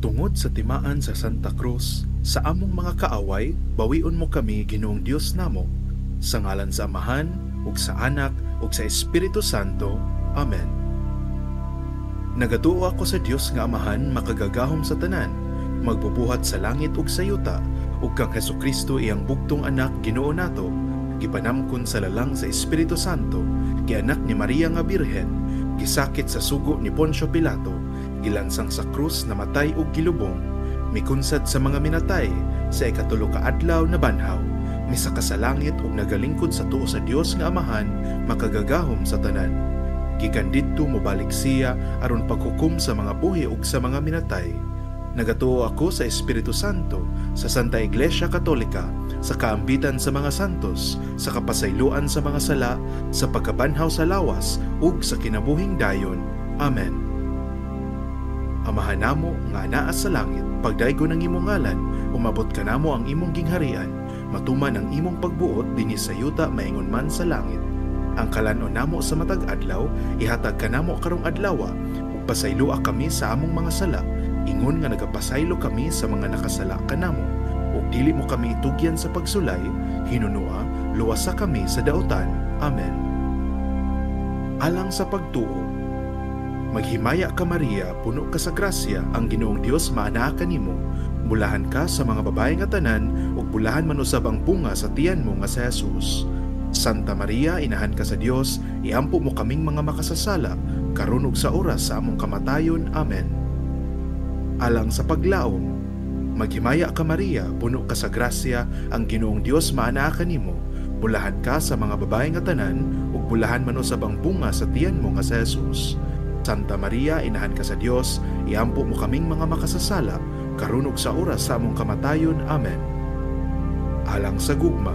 Tungod sa timaan sa Santa Cruz, sa among mga kaaway, bawion mo kami, Ginoong Dios namo. Sa ngalan sa Amahan, ug sa Anak, ug sa Espiritu Santo. Amen. Nagatuo ako sa Dios nga Amahan, makagagahom sa tanan, magbubuhat sa langit ug sa yuta, ug kang Hesukristo, iyang bugtong Anak, Ginoo nato, gipanamkon sa lalang sa Espiritu Santo, gianak ni Maria nga Birhen, gisakit sa sugo ni Poncio Pilato, gilansang sa krus, namatay ug gilubong, mikunsad sa mga minatay, sa ikatulo ka adlaw nabanhaw, misaka sa langit ug nagalingkod sa tuo sa Dios nga Amahan, makagagahom sa tanan. Gikan didto mobalik siya aron paghukom sa mga buhi ug sa mga minatay. Nagatuo ako sa Espiritu Santo, sa Santa Iglesia Katolika, sa kaambitan sa mga santos, sa kapasayloan sa mga sala, sa pagkabanhaw sa lawas, ug sa kinabuhing dayon. Amen. Amahan namo nga anaa sa langit, pagdaygon ang imong ngalan, umabot kanamo ang imong gingharian, matuman ang imong pagbuot dinhi sa yuta maingon man sa langit. Ang kalan-on namo sa matag adlaw ihatag kanamo karong adlawa, ug pasayloa kami sa among mga sala, ingon nga nagapasaylo kami sa mga nakasala kanamo. Ug dili mo kami itugyan sa pagsulay, hinunua luwasa kami sa dautan. Amen. Alang sa pagtuo. Maghimaya ka, Maria, puno ka sa grasya, ang Ginoong Dios maanaa kanimo. Bulahan ka sa mga babae nga tanan, ug bulahan man usab ang bunga sa tiyan mo nga si Jesus. Santa Maria, inahan ka sa Dios, iampo mo kaming mga makasasala, karon ug sa oras sa among kamatayon. Amen. Alang sa paglaom. Maghimaya ka, Maria, puno ka sa grasya, ang Ginoong Dios maanaa kanimo. Bulahan ka sa mga babae nga tanan, ug bulahan man usab ang bunga sa tiyan mo nga si Jesus. Santa Maria, inahan ka sa Dios, iampo mo kaming mga makasasala, karon ug sa oras sa among kamatayon. Amen. Alang sa gugma.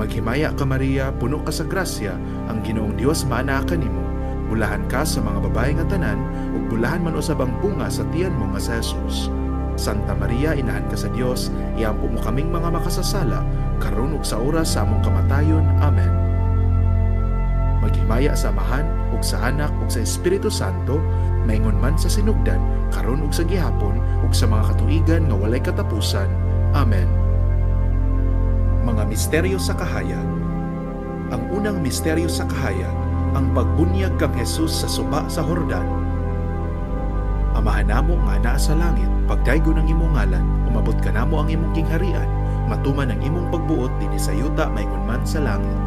Maghimaya ka, Maria, puno ka sa grasya, ang Ginoong Dios maanaa kanimo. Bulahan ka sa mga babae nga tanan, ug bulahan man usab ang bunga sa tiyan mo nga si Jesus. Santa Maria, inahan ka sa Dios, iampo mo kaming mga makasasala, karon ug sa oras sa among kamatayon. Amen. Maghimaya sa Amahan, ug sa Anak, ug sa Espiritu Santo, maingon man sa sinugdan, karon ug sa gihapon, ug sa mga katuigan nga walay katapusan. Amen. Mga misteryo sa kahayag. Ang unang misteryo sa kahayag, ang pagbunyag kang Jesus sa suba sa Hordan. Amahan namo nga naa sa langit, pagdaygon ang imong ngalan, umabot kanamo ang imong gingharian, matuman ang imong pagbuot dinhi sa yuta maingon man sa langit.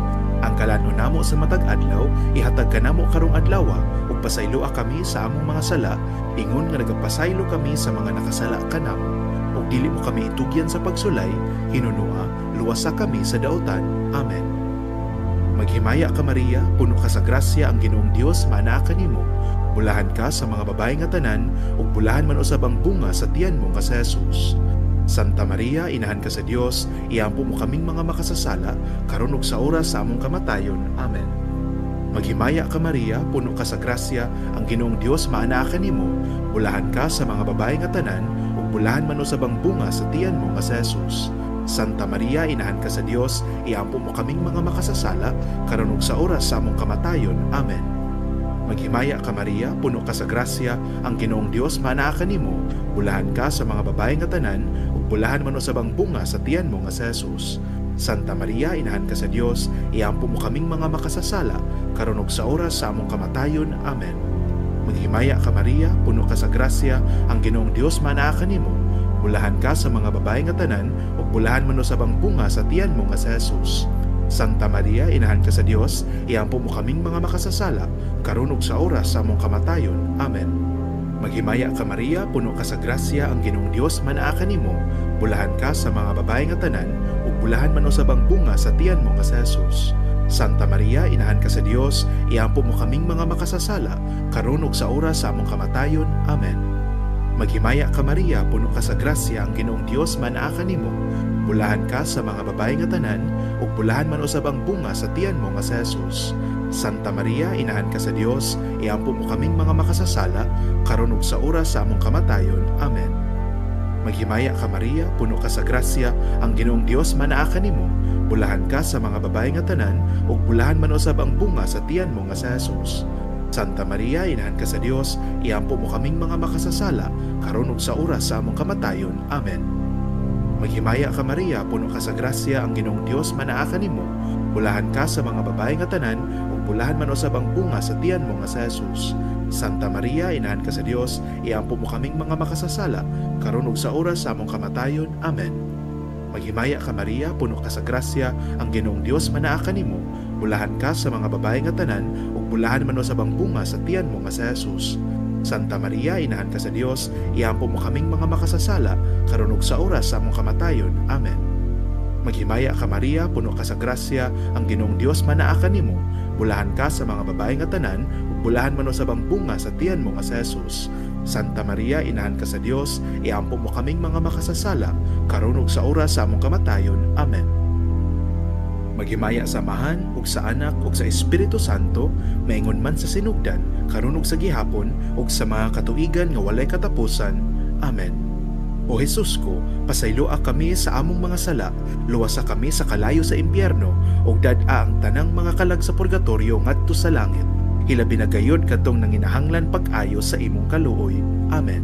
Ang kalan-on namo sa matag adlaw ihatag kanamo karong adlawa, ug pasayloa kami sa among mga sala, ingon nga nagapasaylo kami sa mga nakasala kanamo. Ug dili mo kami itugyan sa pagsulay, hinunua luwasa kami sa dautan. Amen. Maghimaya ka, Maria, puno ka sa grasya, ang Ginoong Dios maanaa kanimo. Bulahan ka sa mga babae nga tanan, ug bulahan man usab ang bunga sa tiyan mo nga si Jesus. Santa Maria, inahan ka sa Dios, iampo mo kaming mga makasasala, karon ug sa oras sa among kamatayon. Amen. Maghimaya ka, Maria, puno ka sa grasya, ang Ginoong Dios maanaa kanimo. Bulahan ka sa mga babae nga tanan, ug bulahan man usab ang bunga sa tiyan mo nga si Jesus. Santa Maria, inahan ka sa Dios, iampo mo kaming mga makasasala, karon ug sa oras sa among kamatayon. Amen. Maghimaya ka, Maria, puno ka sa grasya, ang Ginoong Dios maanaa kanimo. Bulahan ka sa mga babae nga tanan, ug bulahan man usab ang bunga sa tiyan mo nga si Jesus. Santa Maria, inahan ka sa Dios, iampo mo kaming mga makasasala, karon ug sa oras sa among kamatayon. Amen. Maghimaya ka, Maria, puno ka sa grasya, ang Ginoong Dios maanaa kanimo. Bulahan ka sa mga babae nga tanan, ug bulahan man usab ang bunga sa tiyan mo nga si Jesus. Santa Maria, inahan ka sa Dios, iampo mo kaming mga makasasala, karon ug sa oras sa among kamatayon. Amen. Maghimaya ka, Maria, puno ka sa grasya, ang Ginoong Dios maanaa kanimo. Bulahan ka sa mga babae nga tanan, ug bulahan man usab ang bunga sa tiyan mo nga si Jesus. Santa Maria, inahan ka sa Dios, iampo mo kaming mga makasasala, karon ug sa oras sa among kamatayon. Amen. Maghimaya ka, Maria, puno ka sa grasya, ang Ginoong Dios maanaa kanimo. Bulahan ka sa mga babae nga tanan, ug bulahan man usab ang bunga sa tiyan mo nga si Jesus. Santa Maria, inahan ka sa Dios, iampo mo kaming mga makasasala, karon ug sa oras sa among kamatayon. Amen. Maghimaya ka, Maria, puno ka sa grasya, ang Ginoong Dios maanaa kanimo. Bulahan ka sa mga babae nga tanan, ug bulahan man usab ang bunga sa tiyan mo nga si Jesus. Santa Maria, inahan ka sa Dios, iampo mo kaming mga makasasala, karon ug sa oras sa among kamatayon. Amen. Maghimaya ka Maria, puno ka sa grasya, ang Ginoong Dios manaa kanimo. Bulahan ka sa mga babae nga tanan, ug bulahan man usab ang bunga sa tiyan mo nga si Jesus. Santa Maria, inahan ka sa Dios, iampo mo kaming mga makasasala, karon ug sa oras sa among kamatayon. Amen. Maghimaya ka Maria, puno ka sa grasya, ang Ginoong Dios manaa kanimo. Bulahan ka sa mga babae nga tanan, ug bulahan man usab ang bunga sa tiyan mo nga si Jesus. Santa Maria, inahan ka sa Dios, iampo mo kaming mga makasasala, karon ug sa oras sa among kamatayon. Amen. Maghimaya ka Maria, puno ka sa grasya, ang Ginoong Dios manaa kanimo. Bulahan ka sa mga babae nga tanan, ug bulahan man usab ang bunga sa tiyan mo nga si Jesus. Santa Maria, inahan ka sa Dios, iampo mo kaming mga makasasala, karon ug sa oras sa among kamatayon. Amen. Maghimaya sa Amahan, ug sa Anak, ug sa Espiritu Santo, maingon man sa sinugdan, karon ug sa gihapon, ug sa mga katuigan nga walay katapusan. Amen. O Jesus ko, pasayloa kami sa among mga sala, luwasa kami sa kalayo sa impyerno, ug dad-a ang tanang mga kalag sa purgatorio ngadto sa langit. Hilabi na gayod kadtong nanginahanglan pag-ayo sa imong kaluoy. Amen.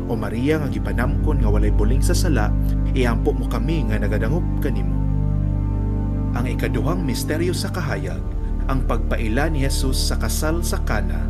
O Maria nga gipanamkon nga walay buling sa sala, iampo mo kami nga nagadangop kanimo. Ang ikaduhang misteryo sa kahayag, ang pagpaila ni Jesus sa kasal sa Kana.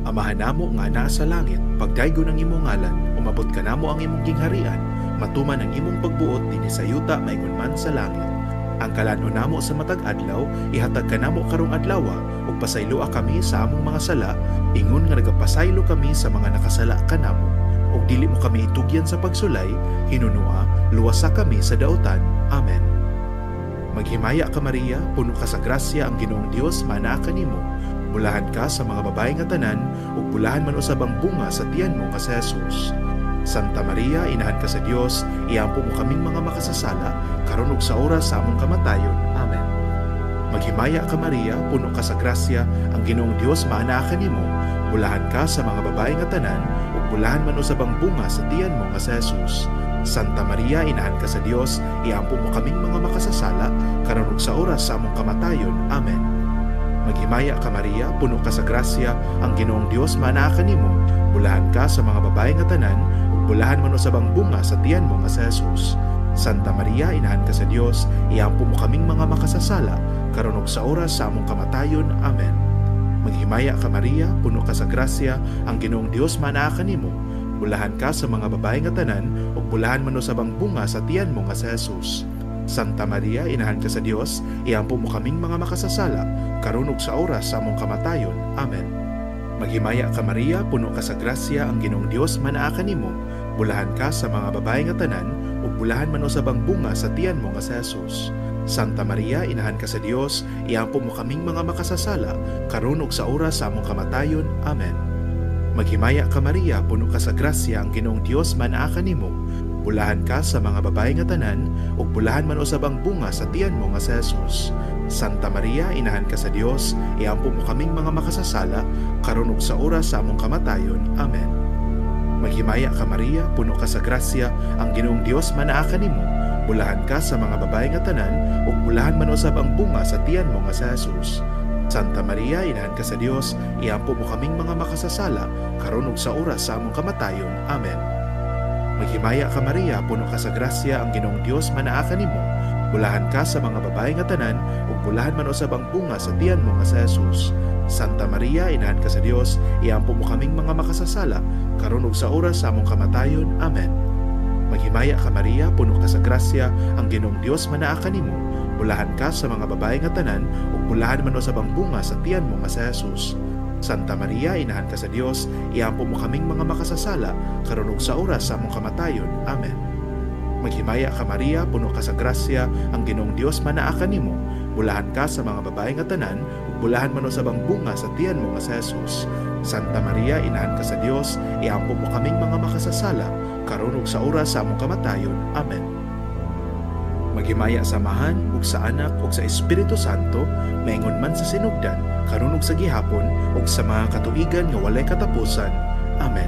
Amahan namo nga naa sa langit, pagdaygon ang imong ngalan, umabot kanamo ang imong gingharian, matuman ang imong pagbuot dinhi sa yuta maingon man sa langit. Ang kalan-on namo sa matag adlaw, ihatag kanamo karong adlawa, ug pasayloa kami sa among mga sala, ingon nga nagapasaylo kami sa mga nakasala kanamo. Ug dili mo kami itugyan sa pagsulay, hinunua, luwasa kami sa dautan. Amen. Maghimaya ka Maria, puno ka sa grasya, ang Ginoong Dios manaa kanimo. Bulahan ka sa mga babae nga tanan, ug bulahan man usab ang bunga sa tiyan mo nga si Jesus. Santa Maria, inahan ka sa Dios, iampo mo kaming mga makasasala, karon ug sa oras sa among kamatayon. Amen. Maghimaya ka Maria, puno ka sa grasya, ang Ginoong Dios maanaa kanimo. Bulahan ka sa mga babae nga tanan, ug bulahan man usab ang bunga sa tiyan mo nga si Jesus. Santa Maria, inahan ka sa Dios, iampo mo kaming mga makasasala, karon ug sa oras sa among kamatayon. Amen. Maghimaya ka Maria, puno ka sa grasya, ang Ginoong Dios maanaa kanimo. Bulahan ka sa mga babae nga tanan, ug bulahan man usab ang bunga sa tiyan mo nga si Jesus. Santa Maria, inahan ka sa Dios, iampo mo kaming mga makasasala, karon ug sa oras sa among kamatayon. Amen. Maghimaya ka Maria, puno ka sa grasya, ang Ginoong Dios maanaa kanimo. Bulahan ka sa mga babae nga tanan, ug bulahan man usab ang bunga sa tiyan mo nga si Jesus. Santa Maria, inahan ka sa Dios, iampo mo kaming mga makasasala, karon ug sa oras sa among kamatayon. Amen. Maghimaya ka Maria, puno ka sa grasya, ang Ginoong Dios manaa kanimo. Bulahan ka sa mga babae nga tanan, ug bulahan man usab ang bunga sa tiyan mo nga si Jesus. Santa Maria, inahan ka sa Dios, iampo mo kaming mga makasasala, karon ug sa oras sa among kamatayon. Amen. Maghimaya ka Maria, puno ka sa grasya, ang Ginoong Dios manaa kanimo. Bulahan ka sa mga babae nga tanan, ug bulahan man usab ang bunga sa tiyan mo nga si Jesus. Santa Maria, inahan ka sa Dios, iampo mo kaming mga makasasala, karon ug sa oras sa among kamatayon. Amen. Maghimaya ka Maria, puno ka sa grasya, ang Ginoong Dios manaa kanimo. Bulahan ka sa mga babae nga tanan, ug bulahan man usab ang bunga sa tiyan mo nga si Jesus. Santa Maria, inahan ka sa Dios, iampo mo kaming mga makasasala, karon ug sa oras sa among kamatayon. Amen. Maghimaya ka Maria, puno ka sa grasya, ang Ginoong Dios manaa kanimo. Bulahan ka sa mga babae nga tanan, ug bulahan man usab ang bunga sa tiyan mo nga si Jesus. Santa Maria, inahan ka sa Dios, iampo mo kaming mga makasasala, karon ug sa oras sa among kamatayon. Amen. Maghimaya ka Maria, puno ka sa grasya, ang Ginoong Dios manaa kanimo. Bulahan ka sa mga babae nga tanan, ug bulahan man usab ang bunga sa tiyan mo nga si Jesus. Santa Maria, inahan ka sa Dios, iampo mo kaming mga makasasala, karon ug sa oras sa among kamatayon. Amen. Maghimaya ka Maria, puno ka sa grasya, ang Ginoong Dios manaa kanimo. Bulahan ka sa mga babae nga tanan, ug bulahan man usab ang bunga sa tiyan mo nga si Jesus. Santa Maria, inahan ka sa Dios, iampo mo kaming mga makasasala, karon ug sa oras sa among kamatayon. Amen. Maghimaya sa Amahan, ug sa Anak, ug sa Espiritu Santo, maingon man sa sinugdan, karon ug sa gihapon, ug sa mga katuigan nga walay katapusan. Amen.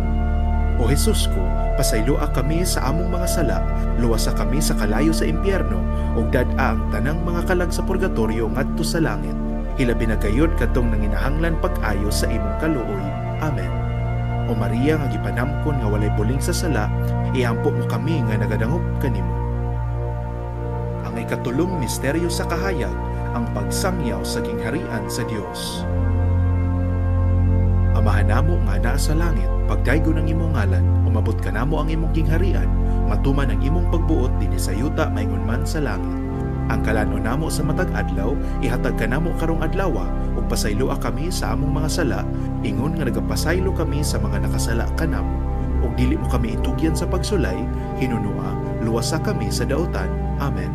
O Jesus ko, pasayloa kami sa among mga sala, luwasa kami sa kalayo sa impyerno, ug dad-a ang tanang mga kalag sa purgatorio ngadto sa langit. Hilabi na gayud kadtong nanginahanglan pag-ayo sa imong kaluoy. Amen. O Maria nga gipanamkon nga walay buling sa sala, iampo mo kami nga nagadangop kanimo. Ang ikatulong misteryo sa kahayag, ang pagsangyaw sa gingharian sa Dios. Amahan namo nga naa sa langit, pagdaygon ang imong ngalan, umabot kanamo ang imong gingharian, matuman ang imong pagbuot dinhi sa yuta maingon man sa langit. Ang kalan-on namo sa matag adlaw, ihatag kanamo karong adlawa, ug pasayloa kami sa among mga sala, ingon nga nagapasaylo kami sa mga nakasala kanamo. Ug dili mo kami itugyan sa pagsulay, hinunua, luwasa kami sa dautan. Amen.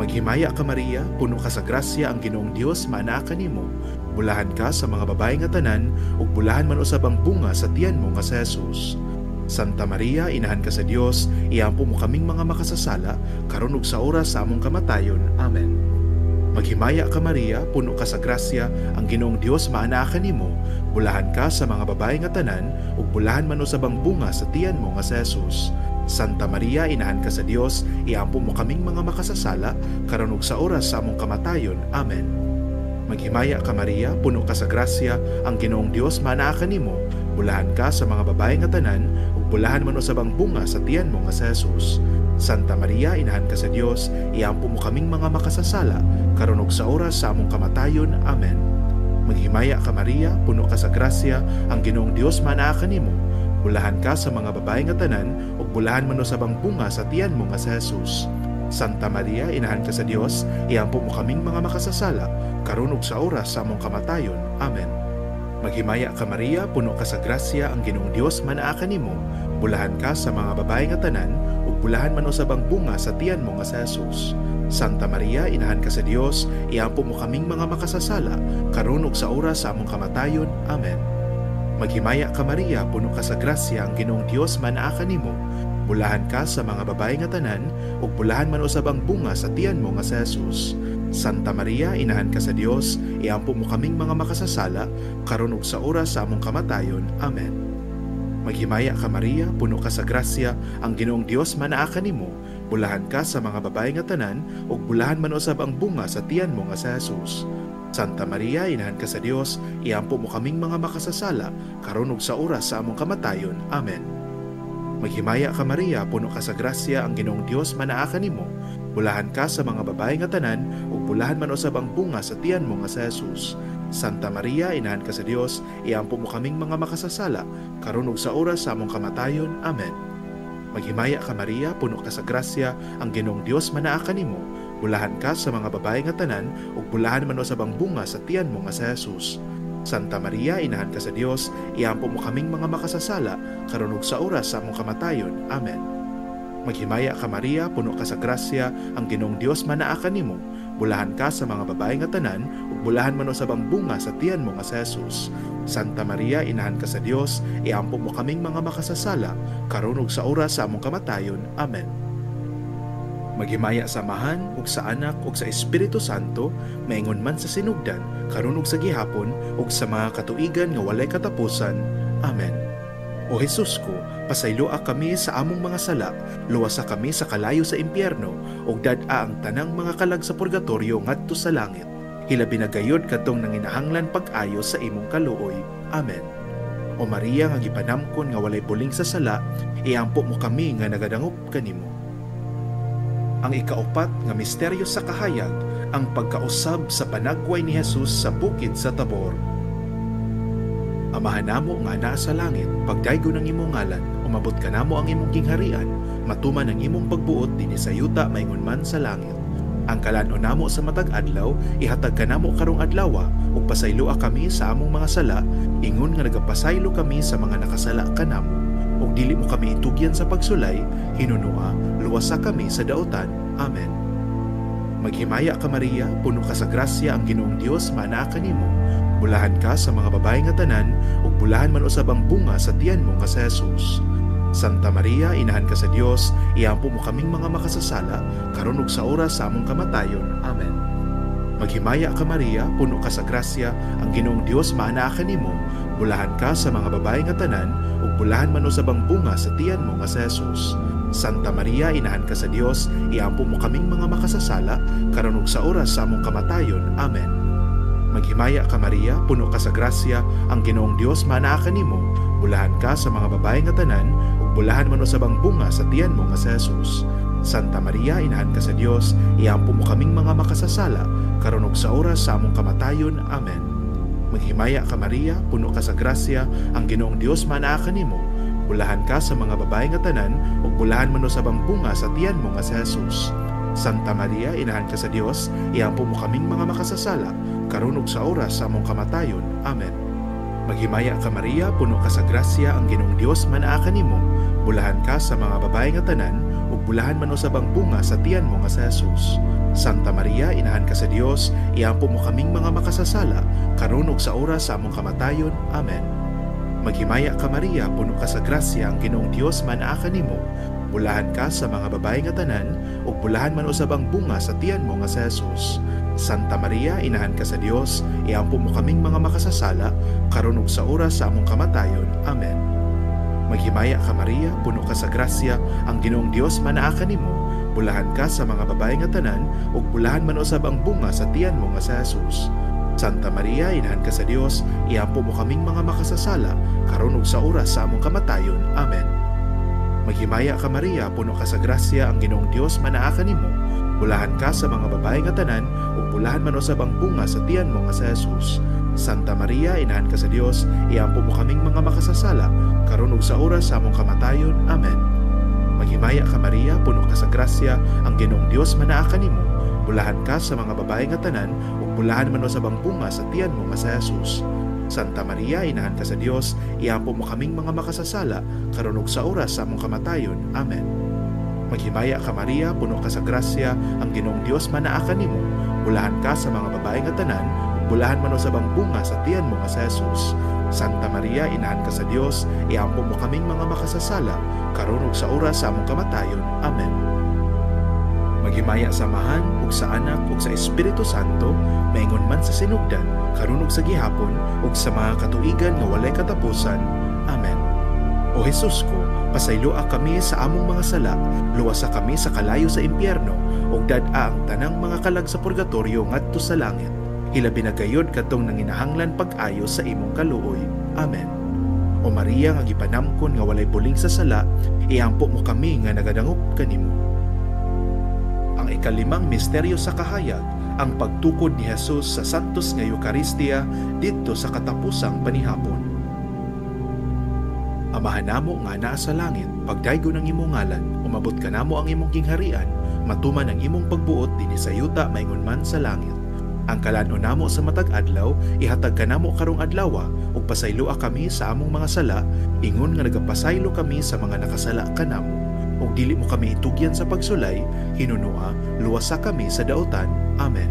Maghimaya ka Maria, puno ka sa grasya, ang Ginoong Dios maanaa kanimo. Bulahan ka sa mga babae nga tanan, ug bulahan man usab ang bunga sa tiyan mo nga si Jesus. Santa Maria, inahan ka sa Dios, iampo mo kaming mga makasasala, karon ug sa oras sa among kamatayon. Amen. Maghimaya ka Maria, puno ka sa grasya, ang Ginoong Dios maanaa kanimo. Bulahan ka sa mga babae nga tanan, ug bulahan man usab ang bunga sa tiyan mo nga si Jesus. Santa Maria, inahan ka sa Dios, iampo mo kaming mga makasasala, karon ug sa oras sa among kamatayon. Amen. Maghimaya ka Maria, puno ka sa grasya, ang Ginoong Dios maanaa kanimo. Bulahan ka sa mga babae nga tanan, ug bulahan man usab ang bunga sa tiyan mo nga si Jesus. Santa Maria, inahan ka sa Dios, iampo mo kaming mga makasasala, karon ug sa oras sa among kamatayon. Amen. Maghimaya ka Maria, puno ka sa grasya, ang Ginoong Dios maanaa kanimo. Bulahan ka sa mga babae nga tanan, ug bulahan man usab ang bunga sa tiyan mo nga si Jesus. Santa Maria, inahan ka sa Dios, iampo mo kaming mga makasasala, karon ug sa oras sa among kamatayon. Amen. Maghimaya ka Maria, puno ka sa grasya, ang Ginoong Dios maanaa kanimo. Bulahan ka sa mga babae nga tanan, ug bulahan man usab ang bunga sa tiyan mo nga si Jesus. Santa Maria, inahan ka sa Dios, iampo mo kaming mga makasasala, karon ug sa oras sa among kamatayon. Amen. Maghimaya ka Maria, puno ka sa grasya, ang Ginoong Dios maanaa kanimo. Bulahan ka sa mga babae nga tanan, ug bulahan man usab ang bunga sa tiyan mo nga si Jesus. Santa Maria, inahan ka sa Dios, iampo mo kaming mga makasasala, karon ug sa oras sa among kamatayon. Amen. Maghimaya ka Maria, puno ka sa grasya, ang Ginoong Dios maanaa kanimo. Bulahan ka sa mga babae nga tanan, ug bulahan man usab ang bunga sa tiyan mo nga si Jesus. Santa Maria, inahan ka sa Dios, iampo mo kaming mga makasasala, karon ug sa oras sa among kamatayon. Amen. Maghimaya ka Maria, puno ka sa grasya, ang Ginoong Dios maanaa kanimo. Bulahan ka sa mga babae nga tanan, ug bulahan man usab ang bunga sa tiyan mo nga si Jesus. Santa Maria, inahan ka sa Dios, iampo mo kaming mga makasasala, karon ug sa oras sa among kamatayon. Amen. Maghimaya ka Maria, puno ka sa grasya, ang Ginoong Dios maanaa kanimo. Bulahan ka sa mga babae nga tanan, ug bulahan man usab ang bunga sa tiyan mo nga si Jesus. Santa Maria, inahan ka sa Dios, iampo mo kaming mga makasasala, karon ug sa oras sa among kamatayon. Amen. Maghimaya ka Maria, puno ka sa grasya, ang Ginoong Dios maanaa kanimo. Bulahan ka sa mga babae nga tanan, ug bulahan man usab ang bunga sa tiyan mo nga si Jesus. Santa Maria, inahan ka sa Dios, iampo mo kaming mga makasasala, karon ug sa oras sa among kamatayon. Amen. Maghimaya sa Amahan, ug sa Anak, ug sa Espiritu Santo, maingon man sa sinugdan, karon ug sa gihapon, ug sa mga katuigan nga walay katapusan. Amen. O Jesus ko, pasayloa kami sa among mga sala, luwasa kami sa kalayo sa impyerno, ug dad-a ang tanang mga kalag sa purgatorio ngadto sa langit. Hilabi na gayud kadtong nanginahanglan pag-ayo sa imong kaluoy. Amen. O Maria nga gipanamkon nga walay buling sa sala, iampo mo kami nga nagadangop kanimo. Ang ikaupat nga misteryo sa kahayag, ang pagkausab sa panagway ni Jesus sa bukid sa Tabor. Amahan namo nga naa sa langit, pagdaygon ang imong ngalan, umabot kanamo ang imong gingharian, matuman ang imong pagbuot dinhi sa yuta maingon man sa langit. Ang kalan-on namo sa matag adlaw, ihatag kanamo karong adlawa, ug pasayloa kami sa among mga sala, ingon nga nagapasaylo kami sa mga nakasala kanamo. Ug dili mo kami itugyan sa pagsulay, hinunua, luwasa kami sa dautan. Amen. Maghimaya ka Maria, puno ka sa grasya, ang Ginoong Dios maanaa kanimo. Bulahan ka sa mga babae nga tanan, ug bulahan man usab ang bunga sa tiyan mo nga si Jesus. Santa Maria, inahan ka sa Dios, iampo mo kaming mga makasasala, karon ug sa oras sa among kamatayon. Amen. Maghimaya ka Maria, puno ka sa grasya, ang Ginoong Dios maanaa kanimo. Bulahan ka sa mga babae nga tanan, ug bulahan man usab ang bunga sa tiyan mo nga si Jesus. Santa Maria, inahan ka sa Dios, iampo mo kaming mga makasasala, karon ug sa oras sa among kamatayon. Amen. Maghimaya ka Maria, puno ka sa grasya, ang Ginoong Dios manaa kanimo, bulahan ka sa mga babae nga tanan, ug bulahan man usab ang bunga sa tiyan mo nga si Jesus. Santa Maria, inahan ka sa Dios, iampo mo kaming mga makasasala, karon ug sa oras sa among kamatayon. Amen. Maghimaya ka Maria, puno ka sa grasya, ang Ginoong Dios manaa kanimo, bulahan ka sa mga babae nga tanan, ug bulahan man usab ang bunga sa tiyan mo nga si Jesus. Santa Maria, inahan ka sa Dios, iampo mo kaming mga makasasala, karon ug sa oras sa among kamatayon. Amen. Maghimaya ka Maria, puno ka sa grasya, ang Ginoong Dios manaa kanimo, bulahan ka sa mga babae nga tanan, ug bulahan man usab ang bunga sa tiyan mo nga si Jesus. Santa Maria, inahan ka sa Dios, iampo mo kaming mga makasasala, karon ug sa oras sa among kamatayon. Amen. Maghimaya ka Maria, puno ka sa grasya, ang Ginoong Dios manaa kanimo, bulahan ka sa mga babae nga tanan, ug bulahan man usab ang bunga sa tiyan mo nga si Jesus. Santa Maria, inahan ka sa Dios, iampo mo kaming mga makasasala, karon ug sa oras sa among kamatayon. Amen. Maghimaya ka Maria, puno ka sa grasya, ang Ginoong Dios manaa kanimo, bulahan ka sa mga babae nga tanan, ug bulahan man usab ang bunga sa tiyan mo nga si Jesus. Santa Maria, inahan ka sa Dios, iampo mo kaming mga makasasala, karon ug sa oras sa among kamatayon. Amen. Maghimaya ka Maria, puno ka sa grasya, ang Ginoong Dios manaa kanimo, bulahan ka sa mga babae nga tanan, ug bulahan man usab ang bunga sa tiyan mo nga si Jesus. Santa Maria, inahan ka sa Dios, iampo mo kaming mga makasasala, karon ug sa oras sa among kamatayon. Amen. Maghimaya ka Maria, puno ka sa grasya, ang Ginoong Dios manaa kanimo, bulahan ka sa mga babae nga tanan, ug bulahan man usab ang bunga sa tiyan mo nga si Jesus. Santa Maria, inahan ka sa Dios, iampo mo kaming mga makasasala, karon ug sa oras sa among kamatayon. Amen. Maghimaya ka Maria, puno ka sa grasya, ang Ginoong Dios manaa kanimo, bulahan ka sa mga babae nga tanan, ug bulahan man usab ang bunga sa tiyan mo nga si Jesus. Santa Maria, inahan ka sa Dios, iampo mo kaming mga makasasala, karon ug sa oras sa among kamatayon. Amen. Maghimaya sa Amahan, ug sa Anak, ug sa Espiritu Santo, maingon man sa sinugdan, karon ug sa gihapon, ug sa mga katuigan nga walay katapusan. Amen. O Jesus ko, pasayloa kami sa among mga sala, luwasa kami sa kalayo sa impyerno, ug dad-a ang tanang mga kalag sa purgatorio ngadto sa langit. Hilabi na gayod kadtong nanginahanglan pag-ayo sa imong kaluoy. Amen. O Maria nga gipanamkon nga walay buling sa sala, iampo mo kami nga nagadangop kanimo. Ang ikalimang misteryo sa kahayag, ang pagtukod ni Jesus sa Santos nga Eucharistia didto sa katapusang panihapon. Amahan namo nga naa sa langit, pagdaygon ang imong ngalan, umabot kanamo ang imong gingharian, matuman ang imong pagbuot dinhi sa yuta maingon man sa langit. Ang kalan-on namo sa matag adlaw, ihatag kanamo karong adlawa, ug pasayloa kami sa among mga sala, ingon nga nagapasaylo kami sa mga nakasala kanamo. Ug dili mo kami itugyan sa pagsulay, hinunoa, luwasa kami sa daotan. Amen.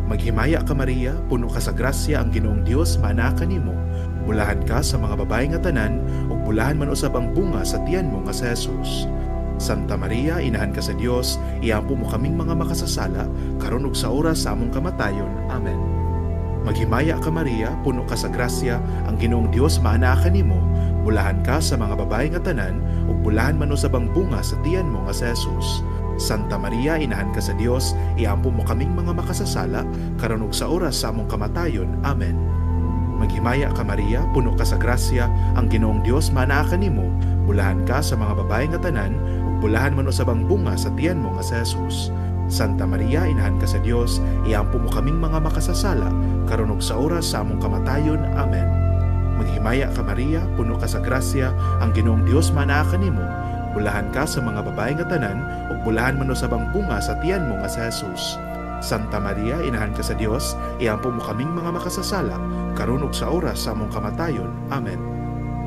Maghimaya ka Maria, puno ka sa grasya, ang Ginoong Dios manaa kanimo. Bulahan ka sa mga babae nga tanan, ug bulahan man usab ang bunga sa tiyan mo nga si Jesus. Santa Maria, inahan ka sa Dios, iampo mo kaming mga makasasala, karon ug sa oras sa among kamatayon. Amen. Maghimaya ka Maria, puno ka sa grasya, ang Ginoong Dios maanaa kanimo. Bulahan ka sa mga babae nga tanan, ug bulahan man usab ang bunga sa tiyan mo nga si Jesus. Santa Maria, inahan ka sa Dios, iampo mo kaming mga makasasala, karon ug sa oras sa among kamatayon. Amen. Maghimaya ka Maria, puno ka sa grasya, ang Ginoong Dios maanaa kanimo. Bulahan ka sa mga babae nga tanan, ug bulahan man usab ang bunga sa tiyan mo nga si Jesus. Santa Maria, inahan ka sa Dios, iampo mo kaming mga makasasala, karon ug sa oras sa among kamatayon. Amen. Maghimaya ka Maria, puno ka sa grasya, ang Ginoong Dios maanaa kanimo. Bulahan ka sa mga babae nga tanan, ug bulahan man usab ang bunga sa tiyan mo nga si Jesus. Santa Maria, inahan ka sa Dios, iampo mo kaming mga makasasala, karon ug sa oras sa among kamatayon. Amen.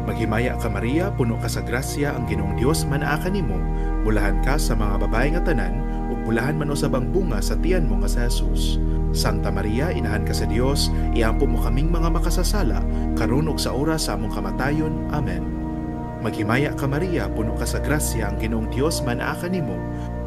Maghimaya ka Maria, puno ka sa grasya, ang Ginoong Dios maanaa kanimo. Bulahan ka sa mga babae nga tanan, ug bulahan man usab ang bunga sa tiyan mo nga si Jesus. Santa Maria, inahan ka sa Dios, iampo mo kaming mga makasasala, karon ug sa oras sa among kamatayon. Amen. Maghimaya ka Maria, puno ka sa grasya, ang Ginoong Dios maanaa kanimo.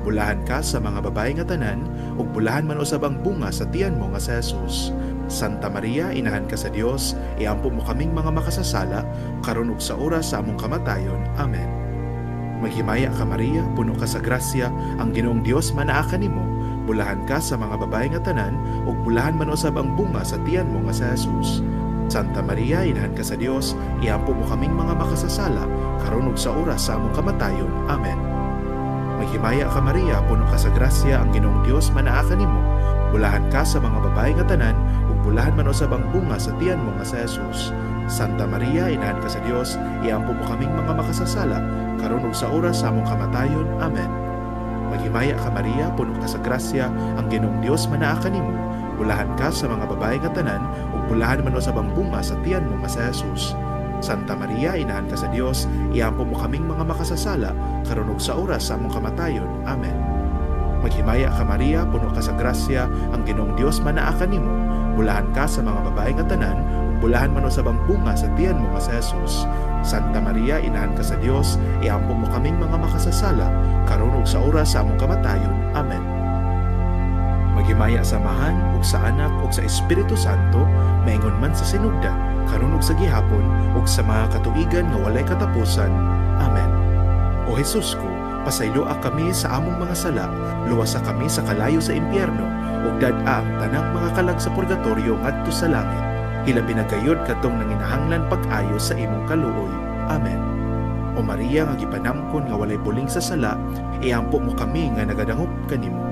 Bulahan ka sa mga babae nga tanan, ug bulahan man usab ang bunga sa tiyan mo nga si Jesus. Santa Maria, inahan ka sa Dios, iampo mo kaming mga makasasala, karon ug sa oras sa among kamatayon. Amen. Maghimaya ka Maria, puno ka sa grasya, ang Ginoong Dios maanaa kanimo. Bulahan ka sa mga babae nga tanan ug bulahan man usab ang bunga sa tiyan mo nga si Jesus. Santa Maria, inahan ka sa Dios, iampo mo kaming mga makasasala, karon ug sa oras sa among kamatayon. Amen. Maghimaya ka Maria, puno ka sa grasya, ang Ginoong Dios manaa kanimo. Bulahan ka sa mga babae nga tanan ug bulahan man usab ang bunga sa tiyan mo nga si Jesus. Santa Maria, inahan ka sa Dios, iampo mo kaming mga makasasala, karon ug sa oras sa among kamatayon. Amen. Maghimaya ka Maria, puno ka sa grasya, ang Ginoong Dios manaa kanimo. Bulahan ka sa mga babae nga tanan ug bulahan man usab ang bunga sa tiyan mo nga si Jesus. Santa Maria, inahan ka sa Dios, iampo mo kaming mga makasasala, karon ug sa oras sa among kamatayon. Amen. Maghimaya ka Maria, puno ka sa grasya, ang Ginoong Dios manaa kanimo. Bulahan ka sa mga babae nga tanan ug bulahan man usab ang bunga sa tiyan mo nga si Jesus. Santa Maria, inahan ka sa Dios, iampo mo kaming mga makasasala, karon ug sa oras sa among kamatayon. Amen. Maghimaya sa Amahan ug sa Anak ug sa Espiritu Santo, maingon man sa sinugdan, karon ug sa gihapon ug sa mga katuigan nga walay katapusan. Amen. O Jesus ko, pasayloa kami sa among mga sala, luwasa kami sa kalayo sa impyerno, ug dad-a ang tanang mga kalag sa purgatorio ngadto sa langit. Hilabi na gayod katong nanginahanglan pag-ayo sa imong kaluoy. Amen. O Maria nga gipanamkon nga walay buling sa sala, iampo mo kami nga nagadangop kanimo.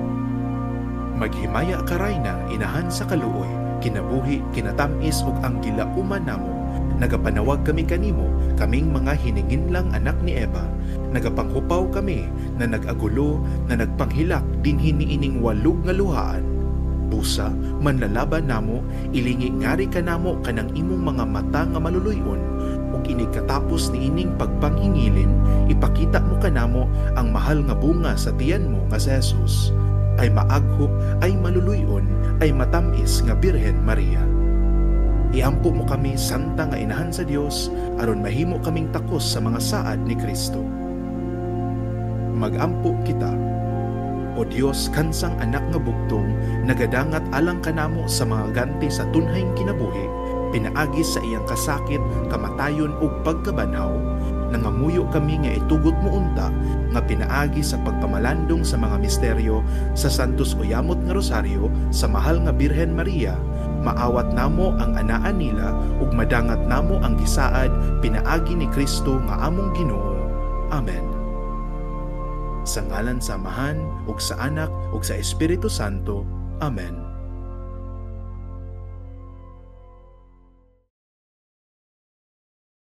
Maghimaya ka Rayna, inahan sa kaluoy, kinabuhi, kinatamis ug ang gilauman namo. Nagapanawag kami kanimo, kaming mga hininginlang anak ni Eva. Nagapanghupaw kami na nag-agulo, na nagpanghilak dinhi niining walog nga luhaan. Busa, manlalaban namo, ilingi ngari kanamo kanang imong mga mata nga maluluy-on, ug inig katapos niining pagpanghingilin, ipakita mo kanamo ang mahal nga bunga sa tiyan mo nga si Jesus. Ay maaghop, ay maluluy-on, ay matamis nga Birhen Maria. Iampo mo kami, Santa nga Inahan sa Dios, aron mahimo kaming takos sa mga saad ni Kristo. Magampo kita. O Dios, kansang anak nga bugtong, nagadangat alang kanamo sa mga ganti sa tunhayng kinabuhi, pinaagi sa iyang kasakit, kamatayon ug pagkabanhaw, nangamuyo kami nga itugot mo unta nga pinaagi sa pagpamalandong sa mga misteryo sa Santos Uyamot nga Rosaryo sa mahal nga Birhen Maria, maawat namo ang anaan nila ug madangat namo ang gisaad pinaagi ni Kristo nga among Ginoo. Amen. Sa ngalan sa Amahan ug sa Anak ug sa Espiritu Santo. Amen.